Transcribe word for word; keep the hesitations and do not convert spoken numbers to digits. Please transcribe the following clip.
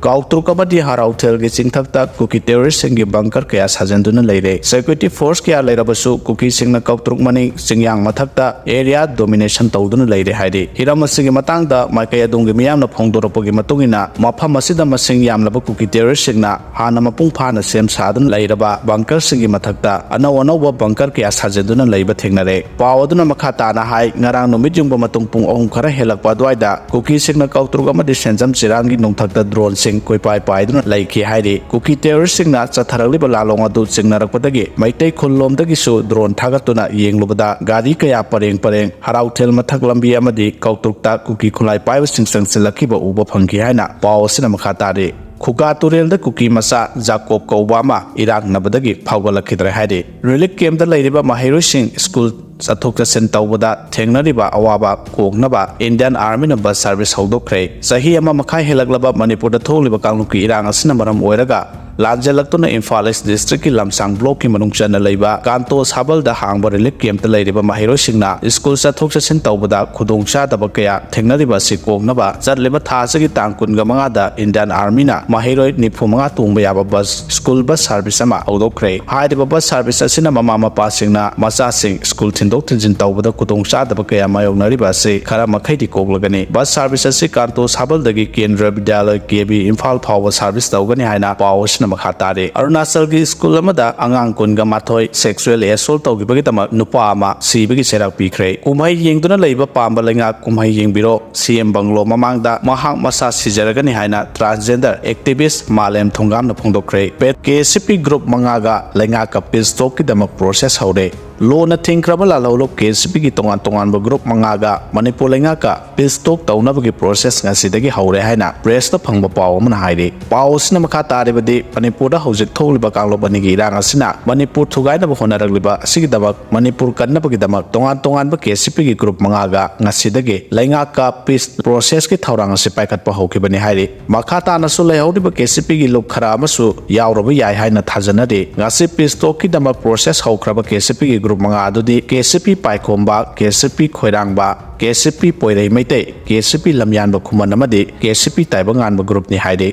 ꯀꯥꯎꯇ꯭ꯔꯨꯛ ꯑꯃꯗꯤ ꯍꯔꯥꯎꯊꯦꯜꯒꯤ ꯆꯤꯡꯊꯛꯇ ꯀꯨꯀꯤ terroristꯁꯤꯡꯒꯤ bunker ꯀꯌꯥ ꯁꯥꯖꯤꯟꯗꯨꯅ ꯂꯩꯔꯦ꯫ Security force ꯀꯌꯥ ꯂꯩꯔꯕꯁꯨ ꯀꯨꯀꯤꯁꯤꯡꯅ ꯀꯥꯎꯇ꯭ꯔꯨꯛ ꯃꯅꯤꯡ ꯆꯤꯡꯌꯥꯡ ꯃꯊꯛꯇ area domination ꯇꯧꯗꯨꯅ ꯂꯩꯔꯦ ꯍꯥꯏꯔꯤ꯫ ꯍꯤꯔꯝ ꯑꯁꯤꯒꯤ ꯃꯇꯥꯡꯗ ꯃꯥꯏꯀꯩ ꯑꯗꯣꯝꯒꯤ ꯃꯤꯌꯥꯝꯅ ꯐꯣꯡꯗꯣꯔꯛꯄꯒꯤ ꯃꯇꯨꯡ ꯏꯟꯅ, ꯃꯐꯝ ꯑꯁꯤꯗ ꯃꯁꯤꯡ ꯌꯥꯝꯂꯕ ꯀꯨꯀꯤ terroristꯁꯤꯡꯅ ꯍꯥꯟꯅ ꯃꯄꯨꯡ ꯐꯥꯅ ꯁꯦꯝ ꯁꯥꯗꯨꯅ ꯂꯩꯔꯕ bunkerꯁꯤꯡꯒꯤ ꯃꯊꯛꯇ ꯑꯅꯧ ꯑꯅꯧꯕ bunker ꯀꯌꯥ ꯁꯥꯖꯤꯟꯗꯨꯅ ꯂꯩꯕ ꯊꯦꯡꯅꯔꯦ꯫ ꯄꯥꯎ ꯑꯗꯨꯅ ꯃꯈꯥ ꯇꯥꯅ ꯍꯥꯏ, ꯉꯔꯥꯡ ꯅꯨꯃꯤꯠ ꯌꯨꯡꯕ ꯃꯇꯨꯡ ꯄꯨꯡ ꯑꯍꯨꯝ ꯈꯔ ꯍꯦꯜꯂꯛꯄ ꯑꯗꯨꯋꯥꯏꯗ ꯀꯨꯀꯤꯁꯤꯡꯅ ꯀꯥꯎꯇ꯭ꯔꯨꯛ ꯑꯃꯗꯤ ꯁꯦꯟꯖꯝ ꯆꯤꯔꯥꯡꯒꯤ ꯅꯣꯡꯊꯛꯇ droneꯁꯤꯡ ꯀꯣꯏꯄꯥꯏ ꯄꯥꯏꯗꯨꯅ ꯂꯩꯈꯤ ꯍꯥꯏꯔꯤ꯫ ꯀꯨꯀꯤ terroristꯁꯤꯡꯅ ꯆꯠꯊꯔꯛꯂꯤꯕ ꯂꯥꯟꯂꯣꯡ ꯑꯗꯨ ꯆꯤꯡꯅꯔꯛꯄꯗꯒꯤ ꯃꯩꯇꯩ ꯈꯨꯜꯂꯣꯝꯗꯒꯤꯁꯨ drone ꯊꯥꯒꯠꯇꯨꯅ ꯌꯦꯡꯂꯨꯕꯗ ꯒꯥꯔꯤ ꯀꯌꯥ ꯄꯔꯦꯡ ꯄꯔꯦꯡ ꯍꯔꯥꯎꯊꯦꯜ ꯃꯊꯛ ꯂꯝꯕꯤ ꯑꯃꯗꯤ ꯀꯥꯎꯇ꯭ꯔꯨꯛꯇ ꯀꯨꯀꯤ ꯈꯨꯠꯂꯥꯏ ꯄꯥꯏꯕꯁꯤꯡ ꯆꯪꯁꯤꯜꯂꯛꯈꯤꯕ ꯎꯕ ꯐꯪꯈꯤ ꯍꯥꯏꯅ ꯄꯥꯎ ꯑꯁꯤꯅ ꯃꯈꯥ ꯇꯥꯔꯤ꯫ ꯈꯨꯒꯥ ꯇꯨꯔꯦꯜꯗ ꯀꯨꯀꯤ ꯃꯆꯥ ꯖꯥꯀꯣꯕ ꯀꯧꯕ ꯑꯃ ꯏꯔꯥꯛꯅꯕꯗꯒꯤ ꯐꯥꯎꯒꯠꯂꯛꯈꯤꯗ꯭ꯔꯦ ꯍꯥꯏꯔꯤ꯫ Relief campꯇ ꯂꯩꯔꯤꯕ ꯃꯍꯩꯔꯣꯏꯁꯤꯡ ꯁ꯭ꯀꯨꯜ ꯆꯠꯊꯣꯛ ꯆꯠꯁꯤꯟ ꯇꯧꯕꯗ ꯊꯦꯡꯅꯔꯤꯕ ꯑꯋꯥꯕ ꯀꯣꯛꯅꯕ Indian Armyꯅ bus service ꯍꯧꯗꯣꯛꯈ꯭ꯔꯦ꯫ ꯆꯍꯤ ꯑꯃ ꯃꯈꯥꯏ ꯍꯦꯜꯂꯛꯂꯕ ꯃꯅꯤꯄꯨꯔꯗ ꯊꯣꯛꯂꯤꯕ ꯀꯥꯡꯂꯨꯞꯀꯤ ꯏꯔꯥꯡ ꯑꯁꯤꯅ ꯃꯔꯝ ꯑꯣꯏꯔꯒ ꯂꯥꯟꯖꯦꯜꯂꯛꯇꯨꯅ ꯏꯝꯐꯥꯜ East districtꯀꯤ ꯂꯝꯁꯥꯡ blockꯀꯤ ꯃꯅꯨꯡ ꯆꯟꯅ ꯂꯩꯕ ꯀꯥꯟꯇꯣ ꯁꯥꯕꯜꯗ ꯍꯥꯡꯕ relief campꯇ ꯂꯩꯔꯤꯕ ꯃꯍꯩꯔꯣꯏꯁꯤꯡꯅ ꯁ꯭ꯀꯨꯜ ꯆꯠꯊꯣꯛ ꯆꯠꯁꯤꯟ ꯇꯧꯕꯗ ꯈꯨꯗꯣꯡꯆꯥꯗꯕ ꯀꯌꯥ ꯊꯦꯡꯅꯔꯤꯕ ꯑꯁꯤ ꯀꯣꯛꯅꯕ ꯆꯠꯂꯤꯕ ꯊꯥ ꯑꯁꯤꯒꯤ ꯇꯥꯡ ꯀꯨꯟꯒ ꯃꯉꯥꯗ Indian Armyꯅ ꯃꯍꯩꯔꯣꯏ ꯅꯤꯐꯨ ꯃꯉꯥ ꯇꯣꯡꯕ ꯌꯥꯕ bus, school bus service ꯑꯃ ꯍꯧꯗꯣꯛꯈ꯭ꯔꯦ꯫ ꯍꯥꯏꯔꯤꯕ bus service ꯑꯁꯤꯅ ꯃꯃꯥ ꯃꯄꯥꯁꯤꯡꯅ ꯃꯆꯥꯁꯤꯡ ꯁ꯭ꯀꯨꯜ ꯊꯤꯟꯗꯣꯛ ꯊꯤꯟꯖꯤꯟ ꯇꯧꯕꯗ ꯈꯨꯗꯣꯡꯆꯥꯗꯕ ꯀꯌꯥ ꯃꯥꯌꯣꯛꯅꯔꯤꯕ ꯑꯁꯤ ꯈꯔ ꯃꯈꯩꯗꯤ ꯀꯣꯛꯂꯒꯅꯤ꯫ Bus service ꯑꯁꯤ ꯀꯥꯟꯇꯣ ꯁꯥꯕꯜꯗꯒꯤ ꯀꯦꯟꯗ꯭ꯔ ꯕꯤꯗ꯭ꯌꯥꯂꯌ, ꯀꯦ ꯕꯤ, ꯏꯝꯐꯥꯜ ꯐꯥꯎꯕ service ꯇꯧꯒꯅꯤ ꯍꯥꯏꯅ ꯄꯥꯎ ꯑꯁꯤꯅ ꯃꯈꯥ ꯇꯥꯔꯤ꯫ ꯑꯔꯨꯅꯥꯆꯜꯒꯤ ꯁ꯭ꯀꯨꯜ ꯑꯃꯗ ꯑꯉꯥꯡ ꯀꯨꯟꯒ ꯃꯥꯊꯣꯏ sexual assault ꯇꯧꯈꯤꯕꯒꯤꯗꯃꯛ ꯅꯨꯄꯥ ꯑꯃ ꯁꯤꯕꯒꯤ ꯆꯩꯔꯥꯛ ꯄꯤꯈ꯭ꯔꯦ꯫ ꯀꯨꯝꯍꯩ ꯌꯦꯡꯗꯨꯅ ꯂꯩꯕ ꯄꯥꯝꯕ ꯂꯩꯉꯥꯛ ꯀꯨꯝꯍꯩ ꯌꯦꯡꯕꯤꯔꯣ꯫ ꯁꯤ ꯑꯦꯝ ꯕꯪꯒ꯭ꯂꯣ ꯃꯃꯥꯡꯗ ꯃꯍꯥꯛ ꯃꯁꯥ ꯁꯤꯖꯔꯒꯅꯤ ꯍꯥꯏꯅ transgender activist ꯃꯥꯂꯦꯝ ꯊꯣꯡꯒꯥꯝꯅ ꯐꯣꯡꯗꯣꯛꯈ꯭ꯔꯦ꯫ ꯀꯦ ꯑꯦꯁ ꯁꯤ ꯄꯤ group ꯃꯉꯥꯒ ꯂꯩꯉꯥꯛꯀ peace talkꯀꯤꯗꯃꯛ process ꯍꯧꯔꯦ꯫ ꯂꯣꯅ ꯊꯤꯡꯈ꯭ꯔꯕ ꯂꯥꯜꯍꯧꯂꯨꯞ ꯀꯦ ꯑꯦꯁ ꯁꯤ ꯄꯤꯒꯤ ꯇꯣꯉꯥꯟ ꯇꯣꯉꯥꯟꯕ group ꯃꯉꯥꯒ ꯃꯅꯤꯄꯨꯔ ꯂꯩꯉꯥꯛꯀ peace talk ꯇꯧꯅꯕꯒꯤ process ꯉꯁꯤꯗꯒꯤ ꯍꯧꯔꯦ ꯍꯥꯏꯅ pressꯇ ꯐꯪꯕ ꯄꯥꯎ ꯑꯃꯅ ꯍꯥꯏꯔꯤ꯫ ꯄꯥꯎ ꯑꯁꯤꯅ ꯃꯈꯥ ꯇꯥꯔꯤꯕꯗꯤ, ꯃꯅꯤꯄꯨꯔꯗ ꯍꯧꯖꯤꯛ ꯊꯣꯛꯂꯤꯕ ꯀꯥꯡꯂꯨꯞ ꯑꯅꯤꯒꯤ ꯏꯔꯥꯡ ꯑꯁꯤꯅ ꯃꯅꯤꯄꯨꯔ ꯊꯨꯒꯥꯏꯅꯕ ꯍꯣꯠꯅꯔꯛꯂꯤꯕ ꯑꯁꯤꯒꯤꯗꯃꯛ ꯃꯅꯤꯄꯨꯔ ꯀꯟꯅꯕꯒꯤꯗꯃꯛ ꯇꯣꯉꯥꯟ ꯇꯣꯉꯥꯟꯕ ꯀꯦ ꯑꯦꯁ ꯁꯤ ꯄꯤꯒꯤ group ꯃꯉꯥꯒ ꯉꯁꯤꯗꯒꯤ ꯂꯩꯉꯥꯛꯀ peace processꯀꯤ ꯊꯧꯔꯥꯡ ꯑꯁꯤ ꯄꯥꯏꯈꯠꯄ ꯍꯧꯈꯤꯕꯅꯤ ꯍꯥꯏꯔꯤ꯫ ꯃꯈꯥ ꯇꯥꯅꯁꯨ ꯂꯩꯍꯧꯔꯤꯕ ꯀꯦ ꯑꯦꯁ ꯁꯤ ꯄꯤꯒꯤ ꯂꯨꯞ ꯈꯔ ꯑꯃꯁꯨ ꯌꯥꯎꯔꯕ ꯌꯥꯏ ꯍꯥꯏꯅ ꯊꯥꯖꯅꯔꯤ꯫ ꯉꯁꯤ peace talkꯀꯤꯗꯃꯛ process ꯍꯧꯈ꯭ꯔꯕ ꯀꯦ ꯑꯦꯁ ꯁꯤ ꯄꯤꯒꯤ group ꯃꯉꯥ ꯑꯗꯨꯗꯤ ꯀꯦ ꯑꯦꯁ ꯁꯤ ꯄꯤ ꯄꯥꯏꯈꯣꯝꯕ, ꯀꯦ ꯑꯦꯁ ꯁꯤ ꯄꯤ ꯈꯣꯏꯔꯥꯡꯕ, ꯀꯦ ꯑꯦꯁ ꯁꯤ ꯄꯤ ꯂꯝꯌꯥꯟꯕ ꯈꯨꯃꯟ ꯑꯃꯗꯤ ꯀꯦ ꯑꯦꯁ ꯁꯤ ꯄꯤ ꯇꯥꯏꯕꯪꯉꯥꯟꯕ groupꯅꯤ ꯍꯥꯏꯔꯤ꯫